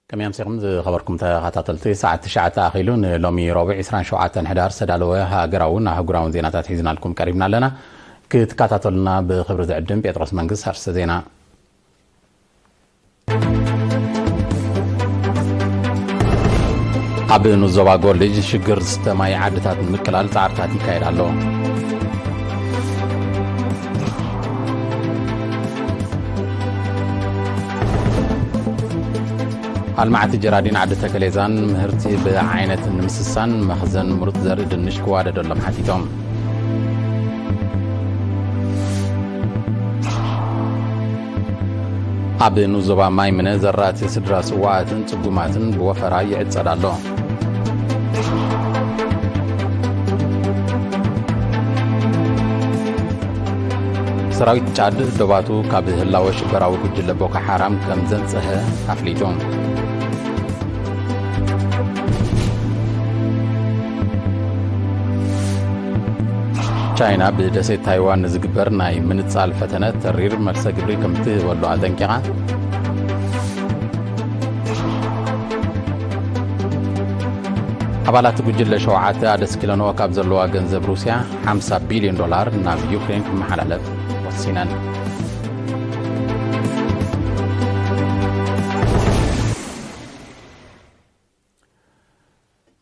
ከመይ ኣምሲኹም ዝኸበርኩም ተኸታተልቲ? ሰዓት ትሽዓተ ኣኺሉ ንሎሚ ረቡዕ ዕስራን ሸውዓተን ሕዳር ዝተዳለወ ሃገራውን ኣህጉራውን ዜናታት ሒዝናልኩም ቀሪብና ኣለና። ክትከታተሉና ብኽብሪ ዝዕድም ጴጥሮስ መንግስት። ኣርእስተ ዜና። ኣብ ንዞባ ጎልጅ ሽግር ዝስተ ማይ ዓድታት ንምቅላል ጻዕርታት ይካየድ ኣሎ። ኣልማዕቲ ጀራዲን ዓዲ ተከሌዛን ምህርቲ ብዓይነትን ንምስሳን መኽዘን ምሩፅ ዘርኢ ድንሽ ክዋደደሎም ሓቲቶም። ኣብ ንዞባ ማይምነ ዘራእቲ ስድራ ስዋኣትን ጽጉማትን ብወፈራ ይዕጸድ ኣሎ። ሰራዊት ጫድ ዶባቱ ካብ ህላወ ሽበራዊ ጉጅለ ቦኮ ሓራም ከም ዘንጽሀ ኣፍሊጡ። ቻይና ብደሴት ታይዋን ንዝግበር ናይ ምንጻል ፈተነ ተሪር መልሰ ግብሪ ከም ትህበሉ ኣጠንቂቓ። ኣባላት ጉጅለ ሸውዓተ ኣደስኪለንኦ ካብ ዘለዋ ገንዘብ ሩስያ ሓምሳ ቢልዮን ዶላር ናብ ዩክሬን ክመሓላለፍ ወሲነን።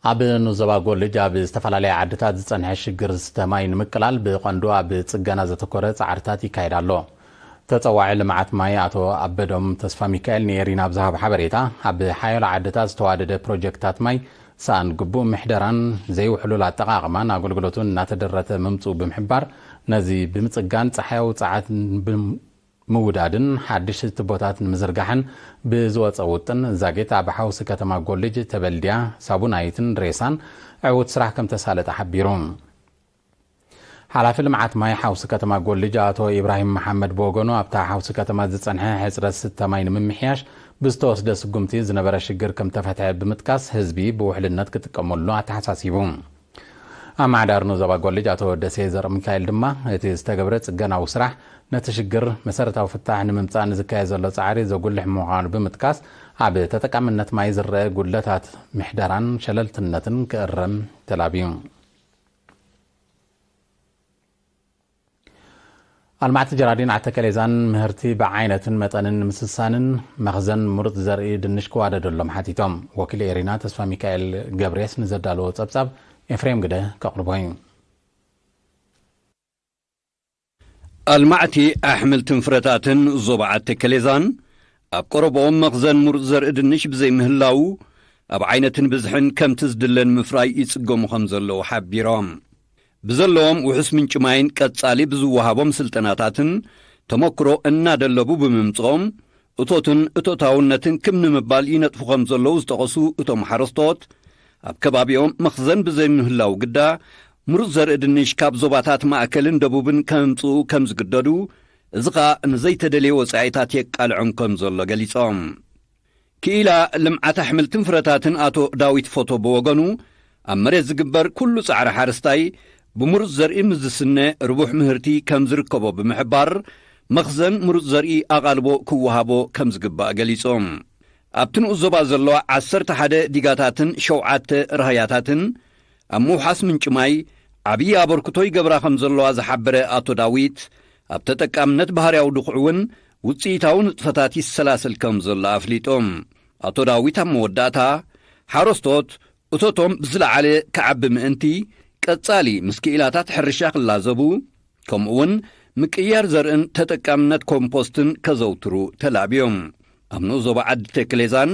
ኣብ ንዞባ ጎልጅ ኣብ ዝተፈላለያ ዓድታት ዝጸንሐ ሽግር ዝስተ ማይ ንምቅላል ብቐንዱ ኣብ ጽገና ዘተኮረ ጻዕርታት ይካየድ ኣሎ። ተጸዋዒ ልምዓት ማይ ኣቶ ኣበዶም ተስፋ ሚካኤል ንኤሪና ኣብ ዝሃቦ ሓበሬታ፣ ኣብ ሓያሎ ዓድታት ዝተዋደደ ፕሮጀክታት ማይ ሰኣን ግቡእ ምሕደራን ዘይውሕሉል ኣጠቓቕማን ኣገልግሎቱን እናተደረተ ምምጽኡ ብምሕባር፣ ነዚ ብምጽጋን ጸሓያዊ ጸዓት ምውዳድን ሓድሽ ትቦታት ንምዝርጋሕን ብዝወጸ ውጥን፣ ዛጊት ኣብ ሓውሲ ከተማ ጎልጅ ተበልድያ ሳቡናይትን ሬሳን ዕዉት ስራሕ ከም ተሳለጠ ሓቢሩ። ሓላፊ ልምዓት ማይ ሓውሲ ከተማ ጎልጅ ኣቶ ኢብራሂም መሓመድ ብወገኑ፣ ኣብታ ሓውሲ ከተማ ዝጸንሐ ሕጽረት ስተ ማይ ንምምሕያሽ ብዝተወስደ ስጉምቲ ዝነበረ ሽግር ከም ተፈትሐ ብምጥቃስ፣ ህዝቢ ብውሕልነት ክጥቀመሉ ኣተሓሳሲቡ። ኣመሓዳሪ ንዞባ ጎልጅ ኣቶ ደሴ ዘርእ ሚካኤል ድማ፣ እቲ ዝተገብረ ጽገናዊ ስራሕ ነቲ ሽግር መሰረታዊ ፍታሕ ንምምጻእ ንዝካየድ ዘሎ ጻዕሪ ዘጉልሕ ምዃኑ ብምጥቃስ፣ ኣብ ተጠቃምነት ማይ ዝረአ ጉድለታት ምሕደራን ሸለልትነትን ክእረም ተላብዩ። ኣልማዕቲ ጀራዲን ዓተከሌዛን ምህርቲ ብዓይነትን መጠንን ንምስሳንን መኽዘን ምሩፅ ዘርኢ ድንሽ ክዋደደሎም ሓቲቶም። ወኪል ኤሪና ተስፋ ሚካኤል ገብሬስ ንዘዳለዎ ጸብጻብ ኤፍሬም ግደ ከቕርቦ እዩ። ኣልማዕቲ ኣሕምልትን ፍረታትን ዞባ ዓተከሌዛን ኣብ ቀረብኦም መኽዘን ምሩፅ ዘርኢ ድንሽ ብዘይምህላዉ፣ ኣብ ዓይነትን ብዝሕን ከምቲ ዝድለ ንምፍራይ ይጽገሙ ከም ዘለዉ ሓቢሮም። ብዘለዎም ውሑስ ምንጪ ማይን ቀጻሊ ብዝወሃቦም ስልጠናታትን ተመክሮ እናደለቡ ብምምጽኦም፣ እቶትን እቶታውነትን ክም ንምባል ይነጥፉ ከም ዘለዉ ዝጠቐሱ እቶም ሓረስቶት፣ ኣብ ከባቢኦም መኽዘን ብዘይምህላው ግዳ፣ ምሩፅ ዘርኢ ድንሽ ካብ ዞባታት ማእከልን ደቡብን ከምጽኡ ከም ዝግደዱ፣ እዚ ኸኣ ንዘይተደልየ ወጻኢታት የቃልዖም ከም ዘሎ ገሊጾም። ክኢላ ልምዓት ኣሕምልትን ፍረታትን ኣቶ ዳዊት ፎቶ ብወገኑ፣ ኣብ መሬት ዝግበር ኩሉ ጻዕሪ ሓረስታይ ብምሩፅ ዘርኢ ምስ ዝስነ ርቡሕ ምህርቲ ከም ዝርከቦ ብምሕባር፣ መኽዘን ምሩፅ ዘርኢ ኣቓልቦ ክወሃቦ ከም ዝግባእ ገሊጾም። ኣብቲ ንኡስ ዞባ ዘለዋ ዓሰርተ ሓደ ዲጋታትን ሸውዓተ ራህያታትን ኣብ ምውሓስ ምንጪ ማይ ዓብዪ ኣበርክቶ ይገብራ ከም ዘለዋ ዝሓበረ ኣቶ ዳዊት፣ ኣብ ተጠቃምነት ባህርያዊ ድኹዒ እውን ውጽኢታዊ ንጥፈታት ይሰላሰል ከም ዘሎ ኣፍሊጦም። ኣቶ ዳዊት ኣብ መወዳእታ፣ ሓረስቶት እቶቶም ብዝለዓለ ክዓቢ ምእንቲ፣ ቀጻሊ ምስ ክኢላታት ሕርሻ ክላዘቡ፣ ከምኡውን ምቅይያር ዘርእን ተጠቃምነት ኮምፖስትን ከዘውትሩ ተላብዮም። ኣብ ንኡስ ዞባ ዓዲ ተክሌዛን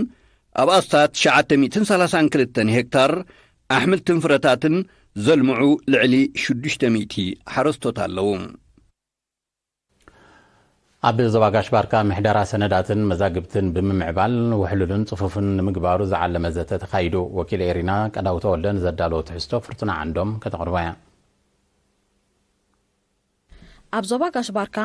ኣብ ኣስታት ትሽዓተ ሚእትን ሰላሳን ክልተን ሄክታር ኣሕምልትን ፍረታትን ዘልምዑ ልዕሊ ሽዱሽተ ሚእቲ ሓረስቶት ኣለዉ። ኣብ ዞባ ጋሽ ባርካ ምሕደራ ሰነዳትን መዛግብትን ብምምዕባል ውሕሉልን ጽፉፍን ንምግባሩ ዝዓለመ ዘተ ተኻይዱ። ወኪል ኤሪና ቀዳው ተወልደ ንዘዳለዎ ትሕዝቶ ፍርቱና ዓንዶም ከተቕርቦ እያ። ኣብ ዞባ ጋሽ ባርካ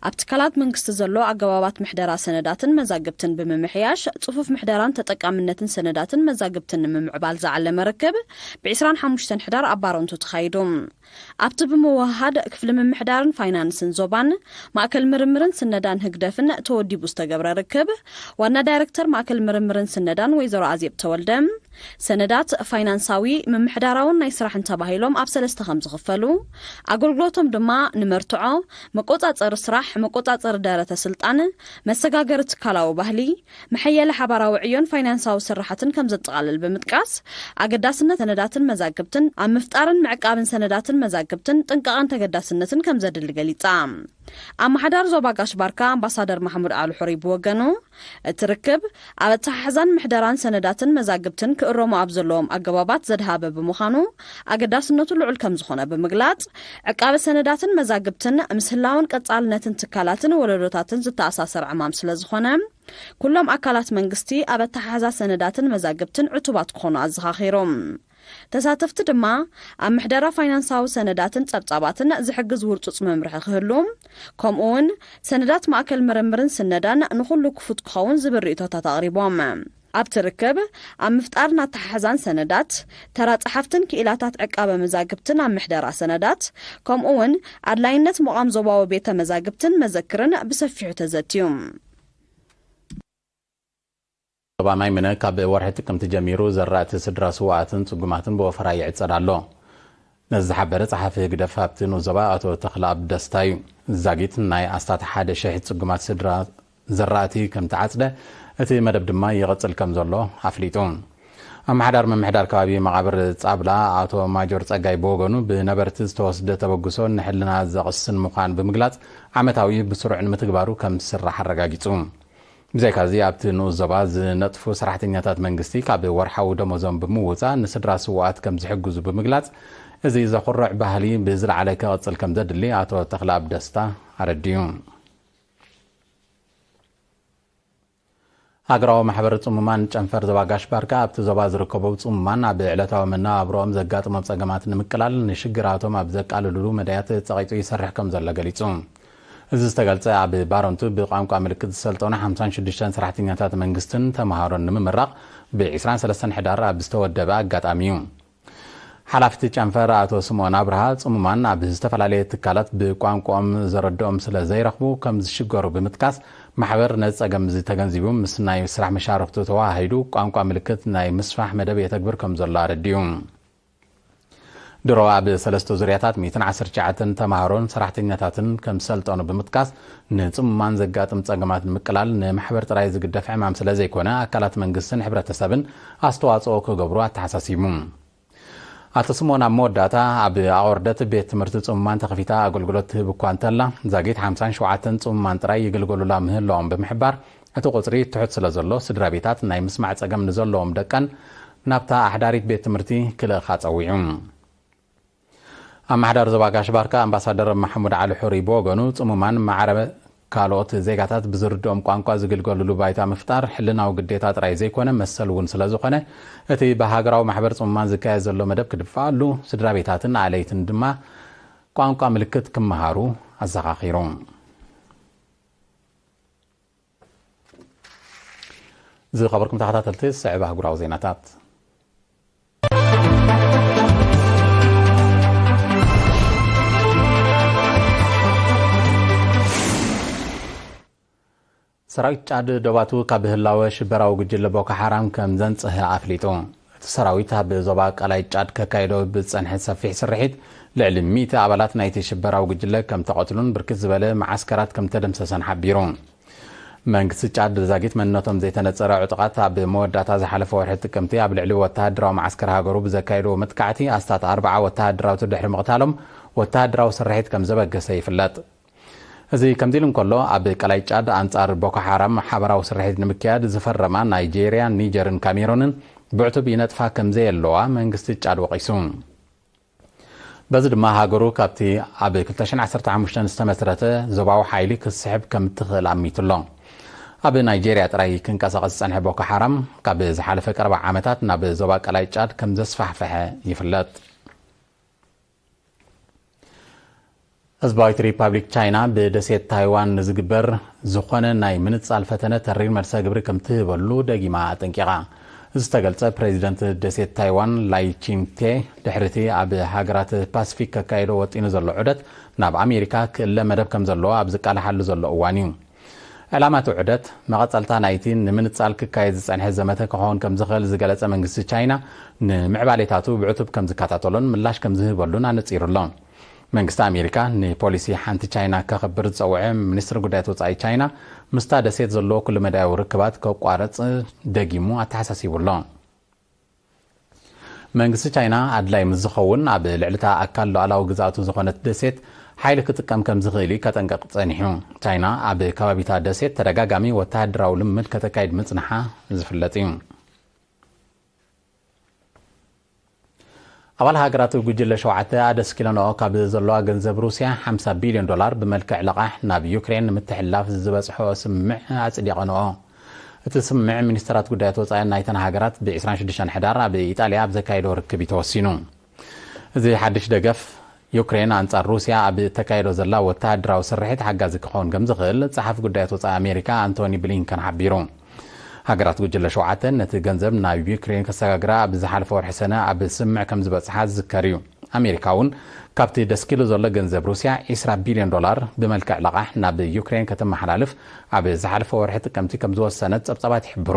ኣብ ትካላት መንግስቲ ዘሎ ኣገባባት ምሕደራ ሰነዳትን መዛግብትን ብምምሕያሽ፣ ጽፉፍ ምሕደራን ተጠቃምነትን ሰነዳትን መዛግብትን ንምምዕባል ዝዓለመ ርክብ ብ ዕስራን ሓሙሽተን ሕዳር ኣብ ባረንቱ ተኻይዱ። ኣብቲ ብምውህሃድ ክፍሊ ምምሕዳርን ፋይናንስን ዞባን ማእከል ምርምርን ስነዳን ህግደፍን ተወዲቡ ዝተገብረ ርክብ፣ ዋና ዳይረክተር ማእከል ምርምርን ስነዳን ወይዘሮ ኣዜብ ተወልደ፣ ሰነዳት ፋይናንሳዊ፣ ምምሕዳራውን ናይ ስራሕን ተባሂሎም ኣብ ሰለስተ ከም ዝኽፈሉ፣ ኣገልግሎቶም ድማ ንመርትዖ፣ መቆጻጸሪ ስራሕ፣ መቆጻጸሪ ደረተ ስልጣን፣ መሰጋገሪ ትካላዊ ባህሊ፣ መሐየሊ ሓባራዊ ዕዮን ፋይናንሳዊ ስራሓትን ከም ዘጠቓልል ብምጥቃስ፣ ኣገዳስነት ሰነዳትን መዛግብትን ኣብ ምፍጣርን ምዕቃብን ሰነዳትን መዛግብትን ጥንቃቐን ተገዳስነትን ከም ዘድሊ ገሊጻ። ኣመሓዳሪ ዞባ ጋሽ ባርካ ኣምባሳደር ማሕሙድ ኣልሑሪ ብወገኑ፣ እቲ ርክብ ኣብ ኣተሓሕዛን ምሕደራን ሰነዳትን መዛግብትን ክእረሙ ኣብ ዘለዎም ኣገባባት ዘድሃበ ብምዃኑ፣ ኣገዳስነቱ ልዑል ከም ዝኾነ ብምግላጽ፣ ዕቃበ ሰነዳትን መዛግብትን ምስ ህላወን ቀጻልነትን ትካላትን ወለዶታትን ዝተኣሳሰር ዕማም ስለ ዝኾነ፣ ኩሎም ኣካላት መንግስቲ ኣብ ኣተሓሕዛ ሰነዳትን መዛግብትን ዕቱባት ክኾኑ ኣዘኻኺሩ። ተሳተፍቲ ድማ ኣብ ምሕደራ ፋይናንሳዊ ሰነዳትን ጸብጻባትን ዝሕግዝ ውርጹጽ መምርሒ ክህሉ፣ ከምኡ እውን ሰነዳት ማእከል ምርምርን ስነዳን ንኹሉ ክፉት ክኸውን ዝብል ርእይቶታት ኣቕሪቦም። ኣብቲ ርክብ ኣብ ምፍጣርን ኣተሓሕዛን ሰነዳት፣ ተራ ጸሓፍትን ክኢላታት ዕቃበ መዛግብትን ኣብ ምሕደራ ሰነዳት፣ ከምኡ እውን ኣድላይነት ምቋም ዞባዊ ቤተ መዛግብትን መዘክርን ብሰፊሑ ተዘትዩ። ዞባ ማይ ምነ ካብ ወርሒ ጥቅምቲ ጀሚሩ ዘራእቲ ስድራ ስውኣትን ጽጉማትን ብወፈራ ይዕጸድ ኣሎ። ነዚ ዝሓበረ ጸሓፊ ህግደፍ ኣብቲ ንኡስ ዞባ ኣቶ ተኽለኣብ ደስታ እዩ። ዛጊት ናይ ኣስታት ሓደ ሽሕ ጽጉማት ስድራ ዘራእቲ ከም ተዓጽደ እቲ መደብ ድማ ይቕጽል ከም ዘሎ ኣፍሊጡ። ኣመሓዳር ምምሕዳር ከባቢ መቓብር ጻብላ ኣቶ ማጆር ጸጋይ ብወገኑ ብነበርቲ ዝተወስደ ተበግሶ ንሕልና ዘቕስን ምዃን ብምግላጽ ዓመታዊ ብስሩዕ ንምትግባሩ ከም ዝስራሕ ኣረጋጊጹ። ብዘይካዚ ኣብቲ ንኡስ ዞባ ዝነጥፉ ሰራሕተኛታት መንግስቲ ካብ ወርሓዊ ደሞዞም ብምውፃእ ንስድራ ስውኣት ከም ዝሕግዙ ብምግላፅ፣ እዚ ዘኹርዕ ባህሊ ብዝለዓለ ክቕፅል ከም ዘድሊ ኣቶ ተኽለኣብ ደስታ ኣረዲኡ። ሃገራዊ ማሕበር ፅሙማን ጨንፈር ዞባ ጋሽ ባርካ ኣብቲ ዞባ ዝርከቡ ፅሙማን ኣብ ዕለታዊ መነባብሮኦም ዘጋጥሞም ፀገማት ንምቅላል ንሽግራቶም ኣብ ዘቃልሉሉ መዳያት ፀቒጡ ይሰርሕ ከም ዘሎ ገሊፁ። እዚ ዝተገልፀ ኣብ ባረንቱ ብቋንቋ ምልክት ዝሰልጠኑ ሓምሳን ሽዱሽተን ሰራሕተኛታት መንግስትን ተምሃሮን ንምምራቕ ብ ዕስራን ሰለስተን ሕዳር ኣብ ዝተወደበ ኣጋጣሚ እዩ። ሓላፊ እቲ ጨንፈር ኣቶ ስምኦን ኣብርሃ፣ ጽሙማን ኣብ ዝተፈላለየ ትካላት ብቋንቋኦም ዘረድኦም ስለ ዘይረኽቡ ከም ዝሽገሩ ብምጥቃስ፣ ማሕበር ነዚ ጸገም እዚ ተገንዚቡ ምስ ናይ ስራሕ መሻርኽቱ ተወሃሂዱ ቋንቋ ምልክት ናይ ምስፋሕ መደብ የተግብር ከም ዘሎ ኣረዲኡ። ድሮ ኣብ ሰለስተ ዙርያታት ሚእትን ዓሰርተ ትሽዓተን ተምሃሮን ሰራሕተኛታትን ከም ዝሰልጠኑ ብምጥቃስ፣ ንጽሙማን ዘጋጥም ጸገማት ንምቅላል ንማሕበር ጥራይ ዝግደፍ ዕማም ስለ ዘይኮነ፣ ኣካላት መንግስትን ሕብረተሰብን ኣስተዋጽኦ ክገብሩ ኣተሓሳሲቡ። ኣቶ ስምኦን ኣብ መወዳእታ፣ ኣብ ኣቑርደት ቤት ትምህርቲ ጽሙማን ተኸፊታ ኣገልግሎት ትህብ እኳ እንተላ፣ ዛጊት ሓምሳን ሸውዓተን ጽሙማን ጥራይ ይግልገሉላ ምህላዎም ብምሕባር፣ እቲ ቁጽሪ ትሑት ስለ ዘሎ፣ ስድራ ቤታት ናይ ምስማዕ ጸገም ንዘለዎም ደቀን ናብታ ኣሕዳሪት ቤት ትምህርቲ ክልእኻ ጸዊዑ። ኣመሓዳሪ ዞባ ጋሽ ባርካ ኣምባሳደር ማሕሙድ ዓሊ ሑሪ ብወገኑ፣ ጽሙማን ማዕረ ካልኦት ዜጋታት ብዝርድኦም ቋንቋ ዝግልገሉሉ ባይታ ምፍጣር ሕልናዊ ግዴታ ጥራይ ዘይኮነ መሰል እውን ስለ ዝኾነ፣ እቲ ብሃገራዊ ማሕበር ጽሙማን ዝካየድ ዘሎ መደብ ክድፋኣሉ፣ ስድራ ቤታትን ኣለይትን ድማ ቋንቋ ምልክት ክመሃሩ ኣዘኻኺሩ። ዝኸበርኩም ተኸታተልቲ፣ ዝስዕብ ኣህጉራዊ ዜናታት። ሰራዊት ጫድ ዶባቱ ካብ ህላወ ሽበራዊ ጉጅለ ቦኮ ሓራም ከም ዘንጽሀ ኣፍሊጡ። እቲ ሰራዊት ኣብ ዞባ ቀላይ ጫድ ከካይዶ ብዝጸንሐ ሰፊሕ ስርሒት፣ ልዕሊ ሚእቲ ኣባላት ናይቲ ሽበራዊ ጉጅለ ከም ተቐትሉን ብርክት ዝበለ መዓስከራት ከም ተደምሰሰን ሓቢሩ። መንግስቲ ጫድ ዛጊት መንነቶም ዘይተነጸረ ዕጡቓት ኣብ መወዳእታ ዝሓለፈ ወርሒ ጥቅምቲ ኣብ ልዕሊ ወተሃደራዊ መዓስከር ሃገሩ ብዘካየድዎ መጥቃዕቲ ኣስታት ኣርብዓ ወተሃደራውቲ ድሕሪ ምቕታሎም፣ ወተሃደራዊ ስርሒት ከም ዘበገሰ ይፍለጥ። እዚ ከምዚ ኢሉ እንከሎ፣ ኣብ ቀላይ ጫድ ኣንጻር ቦኮ ሓራም ሓበራዊ ስርሒት ንምክያድ ዝፈረማ ናይጄርያ፣ ኒጀርን ካሜሩንን ብዕቱብ ይነጥፋ ከም ዘየለዋ መንግስቲ ጫድ ወቒሱ። በዚ ድማ ሃገሩ ካብቲ ኣብ ክልተ ሽሕን ዓሰርተ ሓሙሽተን ዝተመስረተ ዞባዊ ሓይሊ ክትስሕብ ከም እትኽእል ኣሚቱ ኣሎ። ኣብ ናይጄርያ ጥራይ ክንቀሳቐስ ዝጸንሐ ቦኮ ሓራም፣ ካብ ዝሓለፈ ቀረባ ዓመታት ናብ ዞባ ቀላይ ጫድ ከም ዘስፋሕፈሐ ይፍለጥ። ህዝባዊት ሪፓብሊክ ቻይና ብደሴት ታይዋን ንዝግበር ዝኾነ ናይ ምንጻል ፈተነ ተሪር መልሰ ግብሪ ከም ትህበሉ ደጊማ ኣጠንቂቓ። እዚ ዝተገልጸ፣ ፕሬዚደንት ደሴት ታይዋን ላይ ቺንግቴ ድሕሪቲ ኣብ ሃገራት ፓሲፊክ ከካይዶ ወጢኑ ዘሎ ዑደት ናብ ኣሜሪካ ክእለ መደብ ከም ዘለዎ ኣብ ዝቃልሓሉ ዘሎ እዋን እዩ። ዕላማ እቲ ዑደት፣ መቐጸልታ ናይቲ ንምንጻል ክካየድ ዝጸንሐ ዘመተ ክኸውን ከም ዝኽእል ዝገለጸ መንግስቲ ቻይና፣ ንምዕባሌታቱ ብዕቱብ ከም ዝከታተሎን ምላሽ ከም ዝህበሉን ኣነጺሩ ኣሎ። መንግስቲ ኣሜሪካ ንፖሊሲ ሓንቲ ቻይና ከኽብር ዝጸውዐ ሚኒስትሪ ጉዳያት ወጻኢ ቻይና፣ ምስታ ደሴት ዘለዎ ኩሉ መዳያዊ ርክባት ከቋርጽ ደጊሙ ኣተሓሳሲቡ ኣሎ። መንግስቲ ቻይና ኣድላይ ምስ ዝኸውን፣ ኣብ ልዕሊታ ኣካል ሉዓላዊ ግዝኣቱ ዝኾነት ደሴት ሓይሊ ክጥቀም ከም ዝኽእል እዩ ከጠንቅቕ ጸኒሑ። ቻይና ኣብ ከባቢታ ደሴት ተደጋጋሚ ወተሃደራዊ ልምምድ ከተካይድ ምጽንሓ ዝፍለጥ እዩ። ኣባል ሃገራት ጉጅለ ሸውዓተ ኣደስኪለንኦ ካብ ዘለዋ ገንዘብ ሩስያ ሓምሳ ቢልዮን ዶላር ብመልክዕ ለቓሕ ናብ ዩክሬን ንምትሕልላፍ ዝበጽሖ ስምምዕ ኣጽዲቐንኦ። እቲ ስምምዕ ሚኒስተራት ጉዳያት ወጻኢ ናይተን ሃገራት ብ ዕስራን ሽዱሽተን ሕዳር ኣብ ኢጣልያ ኣብ ዘካየዶ ርክብ እዩ ተወሲኑ። እዚ ሓድሽ ደገፍ፣ ዩክሬን ኣንጻር ሩስያ ኣብ እተካየዶ ዘላ ወተሃደራዊ ስርሒት ሓጋዚ ክኸውን ከም ዝኽእል ጸሓፊ ጉዳያት ወጻኢ ኣሜሪካ ኣንቶኒ ብሊንከን ሓቢሩ። ሃገራት ጉጅለ ሸውዓተ ነቲ ገንዘብ ናብ ዩክሬን ከሰጋግራ ኣብ ዝሓለፈ ወርሒ ሰነ ኣብ ስምምዕ ከም ዝበጽሓ ዝዝከር እዩ። ኣሜሪካ እውን ካብቲ ደስኪሉ ዘሎ ገንዘብ ሩስያ ዕስራ ቢልዮን ዶላር ብመልክዕ ለቓሕ ናብ ዩክሬን ከተመሓላልፍ ኣብ ዝሓለፈ ወርሒ ጥቅምቲ ከም ዝወሰነት ጸብጻባት ይሕብሩ።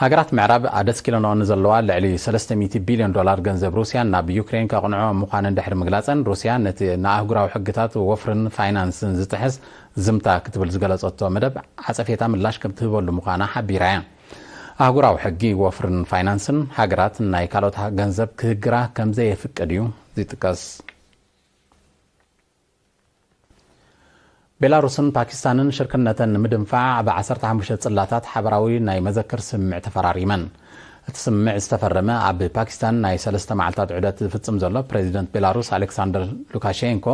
ሃገራት ምዕራብ ኣደስኪለንኦ ንዘለዋ ልዕሊ ሰለስተ ሚእቲ ቢልዮን ዶላር ገንዘብ ሩስያ ናብ ዩክሬን ከቕንዖ ምዃነን ድሕሪ ምግላጸን፣ ሩስያ ነቲ ንኣህጉራዊ ሕግታት ወፍርን ፋይናንስን ዝጥሕስ ዝምታ ክትብል ዝገለጸቶ መደብ ዓጸፌታ ምላሽ ከም ትህበሉ ምዃና ሓቢራ እያ። ኣህጉራዊ ሕጊ ወፍርን ፋይናንስን ሃገራት ናይ ካልኦት ገንዘብ ክህግራ ከም ዘየፍቅድ እዩ ዝጥቀስ። ቤላሩስን ፓኪስታንን ሽርክነተን ንምድንፋዕ ኣብ ዓሰርተ ሓሙሽተ ጽላታት ሓበራዊ ናይ መዘክር ስምምዕ ተፈራሪመን። እቲ ስምምዕ ዝተፈረመ ኣብ ፓኪስታን ናይ ሰለስተ መዓልታት ዑደት ዝፍጽም ዘሎ ፕሬዚደንት ቤላሩስ ኣሌክሳንደር ሉካሼንኮ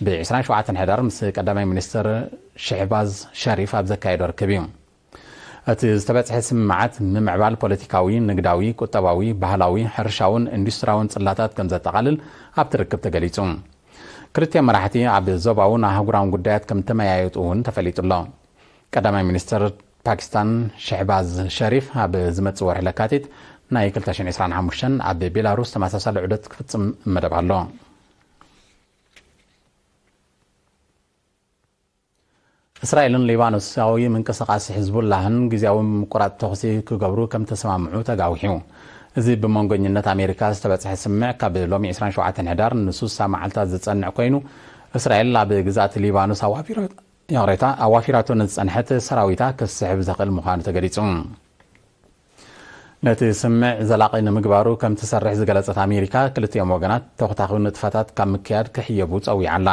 ብ ዕስራን ሸውዓተን ሕዳር ምስ ቀዳማይ ሚኒስትር ሸህባዝ ሸሪፍ ኣብ ዘካየዶ ርክብ እዩ። እቲ ዝተበጽሐ ስምምዓት ምምዕባል ፖለቲካዊ፣ ንግዳዊ፣ ቁጠባዊ፣ ባህላዊ፣ ሕርሻውን ኢንዱስትራውን ጽላታት ከም ዘጠቓልል ኣብቲ ርክብ ተገሊጹ። ክልቲኦም መራሕቲ ኣብ ዞባውን ኣህጉራውን ጉዳያት ከም ተመያየጡ እውን ተፈሊጡ ኣሎ። ቀዳማይ ሚኒስትር ፓኪስታን ሸህባዝ ሸሪፍ ኣብ ዝመጽእ ወርሒ ለካቲት ናይ ክልተ ሽሕን ዕስራን ሓሙሽተን ኣብ ቤላሩስ ተመሳሳሊ ዑደት ክፍጽም መደብ ኣሎ። እስራኤልን ሊባኖሳዊ ምንቅስቓስ ሕዝቡላህን ግዝያዊ ምቁራጽ ተኹሲ ክገብሩ ከም ተሰማምዑ ተጋዊሑ። እዚ ብመንጎኝነት ኣሜሪካ ዝተበጽሐ ስምምዕ ካብ ሎሚ ዕስራን ሸውዓተን ሕዳር ንሱሳ መዓልታት ዝጸንዕ ኮይኑ፣ እስራኤል ኣብ ግዝኣት ሊባኖስ ኣዋፊሮ-፣ ይቕሬታ፣ ኣዋፊራቶ ንዝጸንሐት ሰራዊታ ክስሕብ ዘኽእል ምዃኑ ተገሊጹ። ነቲ ስምምዕ ዘላቒ ንምግባሩ ከም ትሰርሕ ዝገለጸት ኣሜሪካ፣ ክልቲኦም ወገናት ተኹታኺ ንጥፈታት ካብ ምክያድ ክሕየቡ ጸዊዓ ኣላ።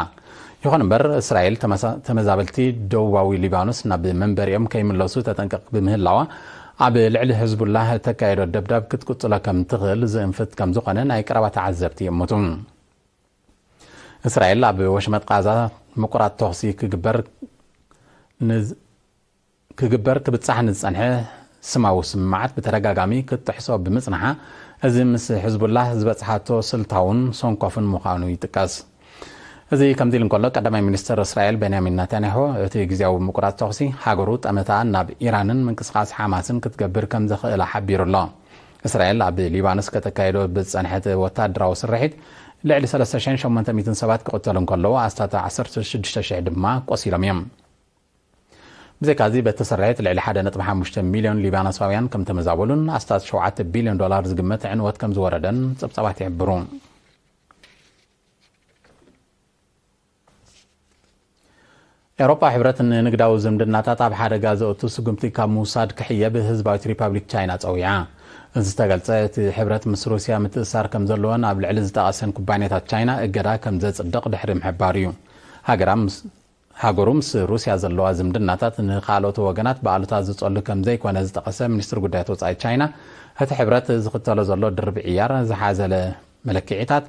ይኹን እምበር፣ እስራኤል ተመሳ-፣ ተመዛበልቲ ደቡባዊ ሊባኖስ ናብ መንበሪኦም ከይምለሱ ተጠንቅቕ ብምህላዋ፣ ኣብ ልዕሊ ሕዝቡላህ እተካየዶ ደብዳብ ክትቅጽሎ ከም ትኽእል ዝእንፍት ከም ዝኾነ ናይ ቀረባ ተዓዘብቲ ይእምቱ። እስራኤል ኣብ ወሽመጥ ቃዛ ምቁራጽ ተኹሲ ክግበር ንዝ-፣ ክግበር ክብጻሕ ንዝጸንሐ ስማዊ ስምምዓት ብተደጋጋሚ ክትጥሕሶ ብምጽንሓ፣ እዚ ምስ ሕዝቡላህ ዝበጽሓቶ ስልታውን ሰንኮፍን ምዃኑ ይጥቀስ። እዚ ከምዚ ኢሉ እንከሎ፣ ቀዳማይ ሚኒስትር እስራኤል ቤንያሚን ናታንያሁ፣ እቲ ግዝያዊ ምቁራጽ ተኹሲ ሃገሩ ጠመታ ናብ ኢራንን ምንቅስቓስ ሓማስን ክትገብር ከም ዘኽእላ ሓቢሩ ኣሎ። እስራኤል ኣብ ሊባኖስ ከተካይዶ ብዝጸንሐት ወታደራዊ ስርሒት፣ ልዕሊ ሰለስተ ሽሕን ሸሞንተ ሚእትን ሰባት ክቕተሉ እንከለዉ፣ ኣስታት ዓሰርተ ሽዱሽተ ሽሕ ድማ ቆሲሎም እዮም። ብዘይካዚ፣ በቲ ስርሒት ልዕሊ ሓደ ነጥቢ ሓሙሽተ ሚልዮን ሊባኖሳውያን ከም ተመዛበሉን ኣስታት ሸውዓተ ቢልዮን ዶላር ዝግመት ዕንወት ከም ዝወረደን ጸብጻባት ይሕብሩ። ኤውሮጳ ሕብረት ንንግዳዊ ዝምድናታት ኣብ ሓደጋ ዘእቱ ስጉምቲ ካብ ምውሳድ ክሕየብ ህዝባዊት ሪፓብሊክ ቻይና ጸዊዓ። እዚ ዝተገልጸ፣ እቲ ሕብረት ምስ ሩስያ ምትእስሳር ከም ዘለወን ኣብ ልዕሊ ዝጠቐሰን ኩባንያታት ቻይና እገዳ ከም ዘጽድቕ ድሕሪ ምሕባሩ እዩ። ሃገራ ምስ፣ ሃገሩ ምስ ሩስያ ዘለዋ ዝምድናታት ንኻልኦት ወገናት ብኣሉታ ዝጸሉ ከም ዘይኮነ ዝጠቐሰ ሚኒስትሪ ጉዳያት ወጻኢ ቻይና፣ እቲ ሕብረት ዝኽተሎ ዘሎ ድርብ ዕያር ዝሓዘለ መለክዒታት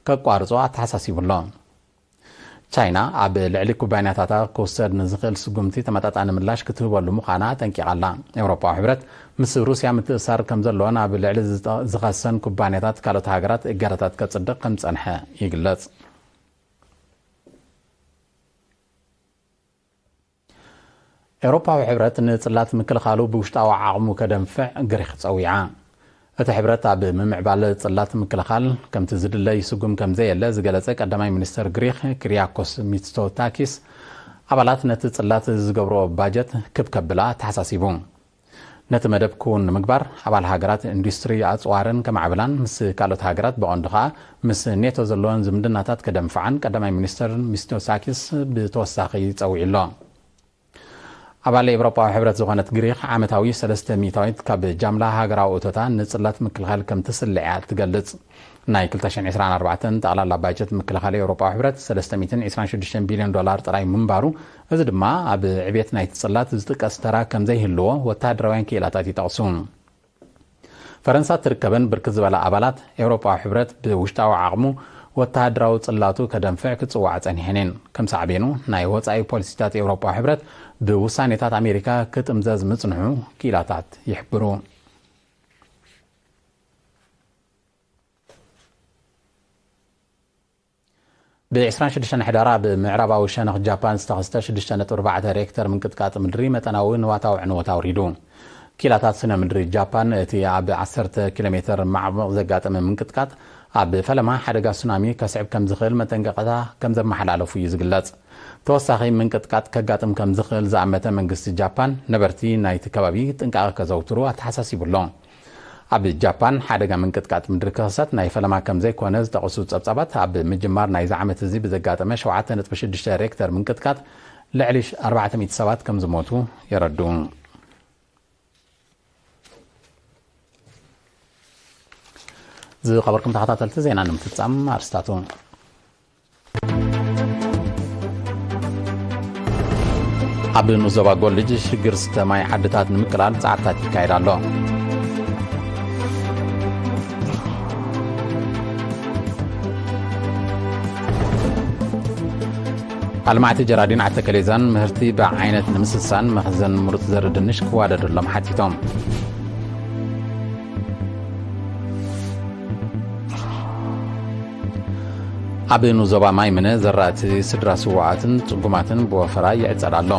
ከቋርጾ ኣተሓሳሲቡ ኣሎ። ቻይና ኣብ ልዕሊ ኩባንያታታ ክውሰድ ንዝኽእል ስጉምቲ ተመጣጣኒ ምላሽ ክትህበሉ ምዃና ኣጠንቂቓ ኣላ። ኤውሮጳዊ ሕብረት ምስ ሩስያ ምትእስሳር ከም ዘለዎን ኣብ ልዕሊ ዝጠ-፣ ዝኸሰን ኩባንያታት ካልኦት ሃገራት እገዳታት ከጽድቕ ከም ዝጸንሐ ይግለጽ። ኤውሮፓዊ ሕብረት ንጽላት ምክልኻሉ ብውሽጣዊ ዓቕሙ ከደንፍዕ ግሪኽ ጸዊዓ። እቲ ሕብረት ኣብ ምምዕባል ጽላት ምክልኻል ከምቲ ዝድለ ይስጉም ከም ዘየለ ዝገለጸ ቀዳማይ ሚኒስተር ግሪኽ ኪሪያኮስ ሚትሶታኪስ፣ ኣባላት ነቲ ጽላት ዝገብርኦ ባጀት ክብ ከብላ ተሓሳሲቡ። ነቲ መደብ ክውን ንምግባር፣ ኣባል ሃገራት ኢንዱስትሪ ኣጽዋርን ከማዕብላን፣ ምስ ካልኦት ሃገራት ብቐንዱ ኸኣ ምስ ኔቶ ዘለወን ዝምድናታት ከደንፍዓን ቀዳማይ ሚኒስተር ሚትሶታኪስ ብተወሳኺ ጸዊዑ ኣሎ። ኣባል ኤውሮጳዊ ሕብረት ዝኾነት ግሪኽ ዓመታዊ ሰለስተ ሚእታዊት ካብ ጃምላ ሃገራዊ እቶታ ንጽላት ምክልኻል ከም ትስልዕ እያ ትገልጽ። ናይ ክልተ ሽሕን ዕስራን ኣርባዕተን ጠቕላላ ባጀት ምክልኻል ኤውሮጳዊ ሕብረት ሰለስተ ሚእትን ዕስራን ሽዱሽተን ቢልዮን ዶላር ጥራይ ምንባሩ፣ እዚ ድማ ኣብ ዕብየት ናይቲ ጽላት ዝጥቀስ ተራ ከም ዘይህልዎ ወተሃደራውያን ክኢላታት ይጠቕሱ። ፈረንሳ ትርከበን ብርክት ዝበላ ኣባላት ኤውሮጳዊ ሕብረት ብውሽጣዊ ዓቕሙ ወተሃደራዊ ጽላቱ ከደንፍዕ ክጽዋዓ ጸኒሐን እየን። ከም ሳዕቤኑ ናይ ወጻኢ ፖሊሲታት ኤውሮጳዊ ሕብረት ብውሳኔታት ኣሜሪካ ክጥምዘዝ ምጽንሑ ክኢላታት ይሕብሩ። ብ ዕስራን ሽዱሽተን ሕዳር ኣብ ምዕራባዊ ሸነኽ ጃፓን ዝተኸስተ ሽዱሽተ ነጥቢ ኣርባዕተ ሬክተር ምንቅጥቃጥ ምድሪ መጠናዊ ንዋታዊ ዕንወት ኣውሪዱ። ኪላታት ስነ ምድሪ ጃፓን እቲ ኣብ ዓሰርተ ኪሎ ሜተር ማዕሙቕ ዘጋጠመ ምንቅጥቃጥ ኣብ ፈለማ ሓደጋ ሱናሚ ከስዕብ ከም ዝኽእል መጠንቀቕታ ከም ዘመሓላለፉ እዩ ዝግለጽ። ተወሳኺ ምንቅጥቃጥ ከጋጥም ከም ዝኽእል ዝኣመተ መንግስቲ ጃፓን ነበርቲ ናይቲ ከባቢ ጥንቃቐ ከዘውትሩ ኣተሓሳሲቡ ኣሎ። ኣብ ጃፓን ሓደጋ ምንቅጥቃጥ ምድሪ ክኽሰት ናይ ፈለማ ከም ዘይኮነ ዝጠቕሱ ጸብጻባት፣ ኣብ ምጅማር ናይዚ ዓመት እዚ ብዘጋጠመ ሸውዓተ ነጥቢ ሽዱሽተ ሬክተር ምንቅጥቃጥ ልዕሊ ኣርባዕተ ሚእቲ ሰባት ከም ዝሞቱ የረድኡ። ዝኸበርኩም ተኸታተልቲ ዜና ንምፍጻም ኣርስታቱ። ኣብ ንኡስ ዞባ ጎልጅ ሽግር ስተ ማይ ዓድታት ንምቅላል ጻዕርታት ይካየድ ኣሎ። ኣልማዕቲ ጀራዲን ዓተከሌዛን ምህርቲ ብዓይነት ንምስሳን መኽዘን ምሩጽ ዘርኢ ድንሽ ክዋደደሎም ሓቲቶም። ኣብ ንኡስ ዞባ ማይ ምነ ዘራእቲ ስድራ ስዉኣትን ጽጉማትን ብወፈራ ይዕጸድ ኣሎ።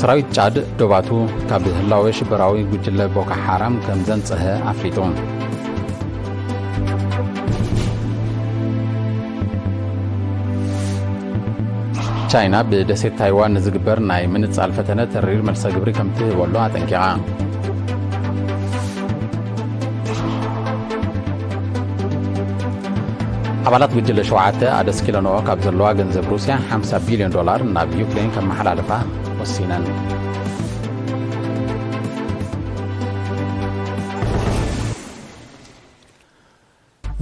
ሰራዊት ጫድ ዶባቱ ካብ ህላወ ሽበራዊ ጉጅለ ቦኮ ሓራም ከም ዘንጽሀ ኣፍሊጡ። ቻይና ብደሴት ታይዋን ንዝግበር ናይ ምንጻል ፈተነ ተሪር መልሰ ግብሪ ከም ትህበሉ ኣጠንቂቓ። ኣባላት ጉጅለ ሸውዓተ ኣደስኪለንኦ ካብ ዘለዋ ገንዘብ ሩስያ ሓምሳ ቢልዮን ዶላር ናብ ዩክሬን ከመሓላልፋ ወሲነን።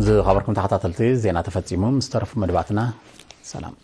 ዝኸበርኩም ተኸታተልቲ፣ ዜና ተፈጺሙ። ምስ ተረፉ መደባትና ሰላም።